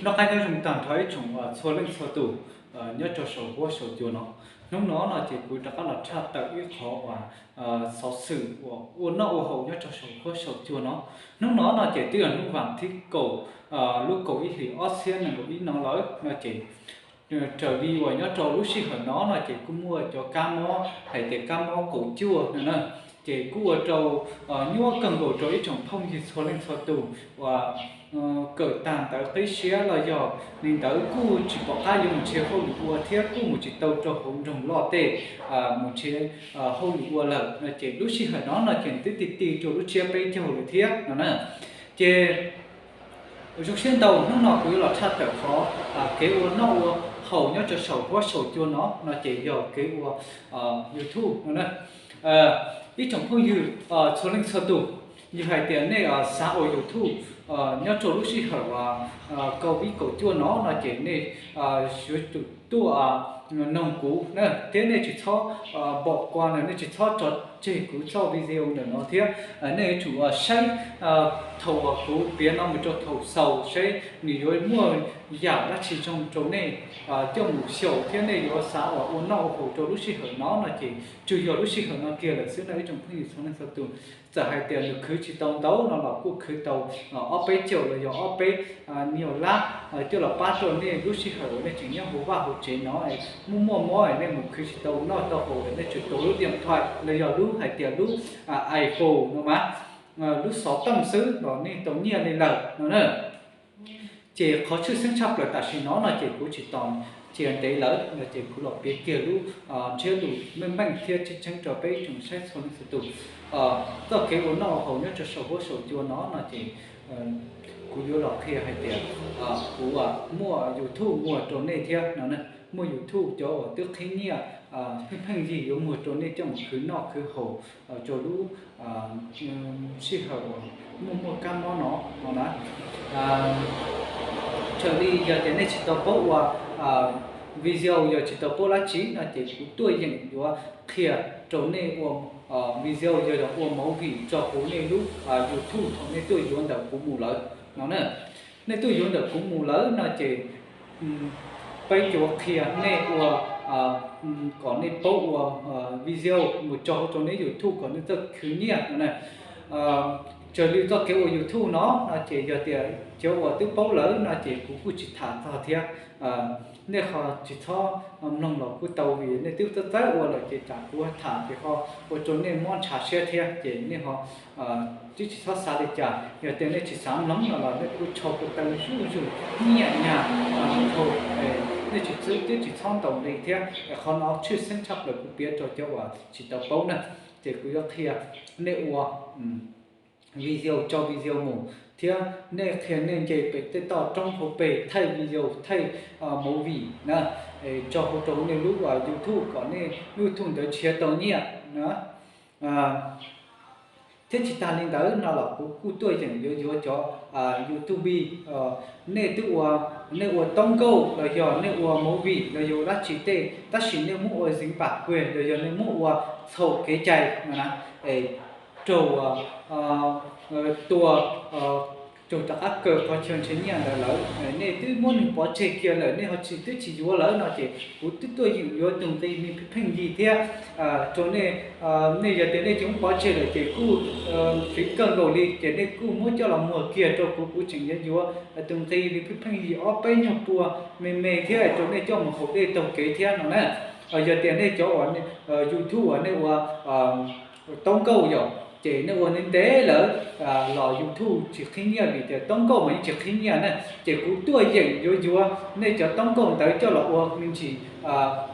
Noj qab nyob zoo tag nrho ib tsoom txhua leej txhua tus nyob rau saum huab saum cua no. Hnub no no ces kuv rov qab los tshaj tawm ib qhov uas xov xwm uas ua noj ua haus nyob rau saum huab saum cua no. Hnub no no ces twb yog hnub vas thib kaum lub kaum ib hlis ob txhiab nees nkaum ib no lawm no ces raws li uas nyob rau lub sij hawm no no ces kuj muaj cov kab mob hais tias kab mob kaum cuaj no na, ces kuj ua rau nyuaj kawg nkaus rau ib tsoom phooj ywg txhua leej txhua tus uas kawm tag ntawv qib siab los yog li ntawd kuj tsis pom qab yuav mus nrhiav hauj lwm ua thiab kuj mus tsis tau rau hauv nroog loj tej mus nrhiav hauj lwm ua lawm no ces lub sij hawm no no ces twb ti ti rau lub tsiab peb caug lawm thiab no na. Ces zoo siab ntau hnub no kuv yuav los tshaj tawm qhov kev ua noj ua haus nyob rau saum huab saum cua no no ces yog kev ua YouTube no na. Ib tsoom phooj ywg txhua leej txhua tus, yog hais tias nej xav ua YouTube nyob rau lub sij hawm uas COVID kaum cuaj no no ces nej yuav tsum tuaj noog kuv na thiab nej tsis txhob npam kua ntawm, nej tsis txhob tso tseg kuv txoj video ntawm no thiab nej yuav tsum saib thaum uas kuv piav no mus rau thaum xaus saib nws yuav muaj yam dab tsi zoo rau nej coj mus xyaum thiab nej yuav xav uas ua noj ua haus rau lub sij hawm no no ces tsuas yog lub sij hawm no kiag lawm xwb no ib tsoom phooj ywg txhua leej txhua tus. Txawm hais tias nws khwv tsis tau ntau no los kuj khwv tau ob peb caum los yog ob peb nyuag lab coj los pab rau nej lub sij hawm uas nej tseem nyob hauv vaj hauv tsev no, muaj muaj mob nej mus khwv tsis tau noj tau haus nej tsum tuav lub diam thais los yog lub hais tias lub iPhone no mas lub xov tooj xwb los nej tau nyiaj li lawm no na. Ces qhov tshwj xeeb tshaj plaws tam sim no no ces kuv tsis tos cia ntev lawm no ces kuv los piav kiag lub ntsiab lus meej meej thiab tseeb tseeb rau peb tsoom saib txhua leej txhua tus. Txoj kev ua noj ua haus nyob rau saum huab saum cua no no ces kuv yuav los qhia hais tias kuv muaj YouTube muag rau nej thiab no, muaj YouTube cov uas twb qhib nyiaj pheej pheej yig yuav muag rau nej coj mus khwv noj khwv haus rau lub sij hawm uas muaj muaj kab mob no no na. Raws li yog tias nej tsis tau paub ua video, yog tsis tau paub dab tsi no ces kuv tuaj yeem yuav qhia rau nej ua video yog ua movie tso huv nej lub YouTube thaum nej tuaj yuav ntawm kuv mus lawm no na. Nej tuaj yuav ntawm kuv mus lawm no ces peb yuav qhia nej ua kom nej paub ua video mus tso huv rau nej YouTube kom nej txawj khwv nyiaj no na. Raws li txoj kev ua YouTube no no ces yog tias cov uas twb paub lawm no ces kuv kuj tsis tham txog thiab. Nej ho tsis txhob mloog los kuj tau vim nej twb txawj txawj ua lawm ces tsam kuv tham ces ho ua rau nej mob ntshav siab thiab ces nej ho twb tsis txhob xav li cas. Yog tias nej tsis xav mloog no los nej kuj tsho kuv taw zuj zus nyiam nyag, nej tsis txwb twb tsis txhob ntaus nqi thiab. Qhov no tshwj xeeb tshaj plaws kuv piav rau cov uas tsis tau paub na. Ces kuv yuav qhia nej ua video tso video mus thiab nej qhia nej nce pem tej toj roob hauv pes thaij video thaij movie na, tso huv rau nej lub YouTube kom nej lub YouTube ntawd nrhiav tau nyiaj na. Thiab tsis tas li ntawd no los kuv kuj tuaj yeem yuav yuav cov YouTube, nej twb ua, nej ua toob nkauj los yog nej ua movie los yog dab tsi tej tab sis nej muab ua zeev pam kueg los yog nej muab ua txhaum kev cai no na, raug tua, raug rov qab kaw qhov chaw nrhiav nyiaj ntawd lawm, nej twb muab nws pov tseg kiag lawm nej ho tsis twb tsis yuav lawm no ces kuv twb tuaj yeem yuav tus nqi me pheej yig thiab rau nej. Nej yog tias nej tseem muab pov tseg lawm ces kuj fiv kawg nkaus li ces nej kuj muab coj los muag kiag rau kuv, kuv tseem yuav yuav tus nqi me pheej pheej yig ob peb nyuag pua me me thiab rau nej coj mus haus dej taug kev thiab no na. Yog tias nej cov uas YouTube uas nej ua toob nkauj yom ces nej ua ntev ntev lawm los YouTube tsis qhib nyiaj vim tias toob nkauj mas yeej tsis qhib nyiaj na. Ces kuv tuaj yeem yuav yuav nej cov toob nkauj ntawd coj los ua me ntsis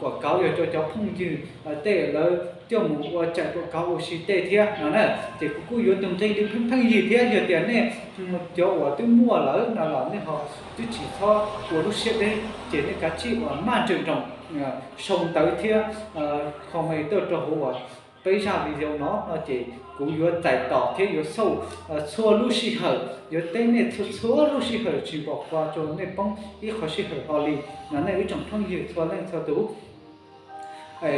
quảng cáo yog rau cov phooj ywg tej lawv coj mus ua tsaim quảng cáo ua si tej thiab no na. Ces kuv kuj yuav tus nqi li pheej pheej yig thiab yog tias nej cov uas twb muaj lawm no los nej ho twb tsis txhob ua lub siab deb ces nej kav tsij uas maj nrawm nroos sau ntawv thiab comment tuaj rau hauv uas peb zaj video no no ces kuv yuav txais tos thiab yuav xauj txhua lub sij hawm, yuav teb nej txhua txhua lub sij hawm tsis npam qhua rau nej poob ib qho sij hawm hlo li no nej ib tsoom phooj ywg txhua leej txhua tus.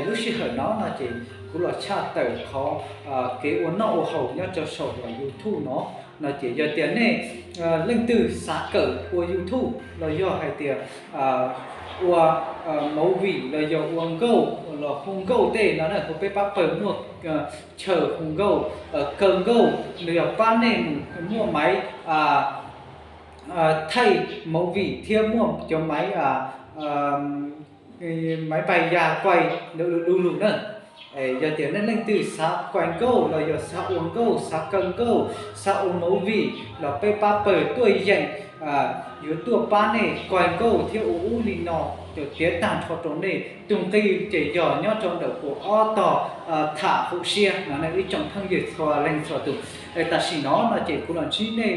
Lub sij hawm no no ces kuv los tshaj tawm qhov kev ua noj ua haus nyob rau saum YouTube no No ces yog tias nej leej twg xav kawm ua YouTube los yog hais tias ua movie los yog ua nkauj los hu nkauj tej no na, hu peb pab pawg muaj chaw hu nkauj, kaw nkauj los yog pab nej mus muaj maiv thaij movie thiab muaj cov maiv maiv pais ya kuai du lug na. Yog tias nej leej twg xav kuai nkauj los yog xav ua nkauj, xav kaw nkauj, xav ua movie los peb pab pawg tuaj yeem yuav tuaj pab nej kuai nkauj thiab ua ub li no, tiav tag nrho rau nej. Tus nqi ces yog nyob rau ntawm kaum ob tog tham hauv siab no na ib tsoom phooj ywg txhua leej txhua tus. Tam sim no no ces kuv los ntsib nej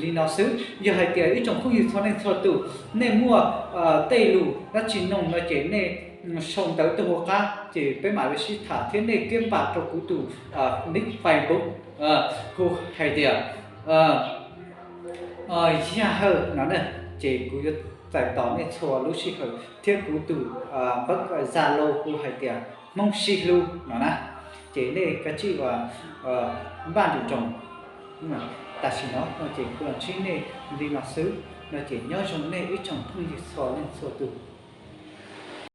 li no xwb. Yog hais tias ib tsoom phooj ywg txhua leej txhua tus nej muaj tej lus dab tsi noog no ces nej sau ntawv tuaj hauv qab ces peb mam li sib tham thiab nej kiab npam rau kuv tus nick Facebook hu hais tias Yaj Hawj no na, ces kuv yuav txais tos nej txhua lub sij hawm thiab kuv tus npawb Zalo hu hais tias Hmoob Sib Hlub no na. Ces nej kav tsij ua npaj nroos. Tam sim no no ces kuv los ntsib nej li no xwb no ces nyob zoo nej ib tsoom phooj ywg txhua leej txhua tus.